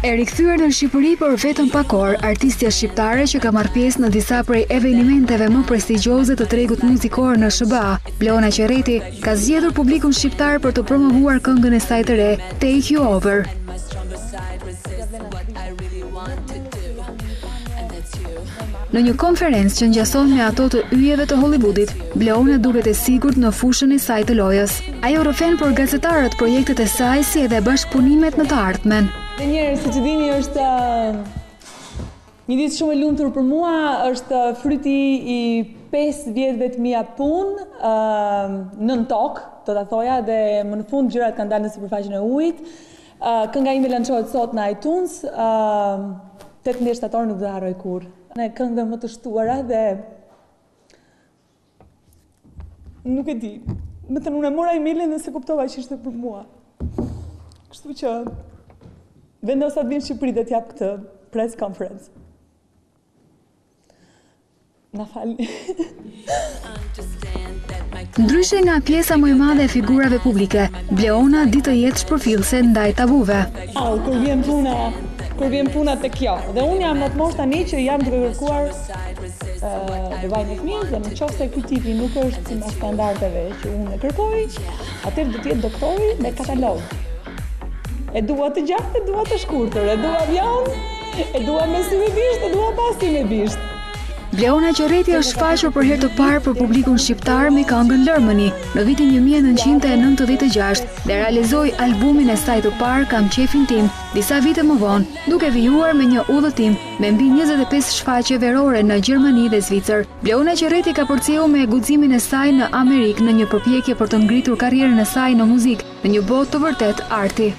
E rikthyer në Shqipëri për vetëm pak orë, artistja shqiptare që ka marrë pjesë në disa prej evenimenteve më prestigjioze të tregut muzikor në SHBA, Bleona Qerreti, ka zgjedhur publikun shqiptar për të promovuar këngën e saj të re, Take You Over. Në një konferencë që ngjason me ato të yjeve të Hollywoodit, Bleona duket e sigurt në fushën e saj të lojës. Ajo rrëfen për gazetarët projektet e saj si edhe bashkëpunimet në të ardhmen. Dhe njëherë, siç e dini, është një ditë shumë e lumtur për mua, është fryti i 5 vjetëve të mia punë nën tokë, do ta thoja, dhe më në fund gjërat kanë dalë në sipërfaqen e ujit. Kënga ime lançohet sot në iTunes, 18 shtator nuk do ta harroj kurrë. Në këngëve më të shtuara dhe nuk e di. Me thënë, unë e mora emailin dhe s'e kuptova që ishte për mua. Kështu që vendosa të vi në Shqipëri dhe të jap këtë press conference. Na falni. Ndryshe nga pjesa më e madhe e figurave publike, Bleona di të jetë shpërfillëse ndaj tabuve. Au, kur vjen puna, kur vjen puna te kjo. Dhe unë jam në atë moshë tani që jam duke kërkuar uh, babain e fëmijës dhe në qoftë se ky tipi nuk është sipas standardeve që unë e kërkoj, atëherë do të jetë doktori me katalog. E dua të gjatë, e dua të shkurtër, e dua bjond, E dua me sy me bisht, e dua pa sy me bisht. Bleona Qerreti është shfaqur për herë të parë për publikun shqiptar me këngën Lërmëni në vitin 1996 dhe realizoi albumin e saj të parë Kam qefin tim disa vite më vonë, duke vijuar me një udhëtim me mbi 25 shfaqje verore në Gjermani dhe Zvicër. Bleona Qerreti kapërceu me guximin e saj në Amerikë në një përpjekje për të ngritur karrierën e saj në muzikë në një botë të vërtetë arti.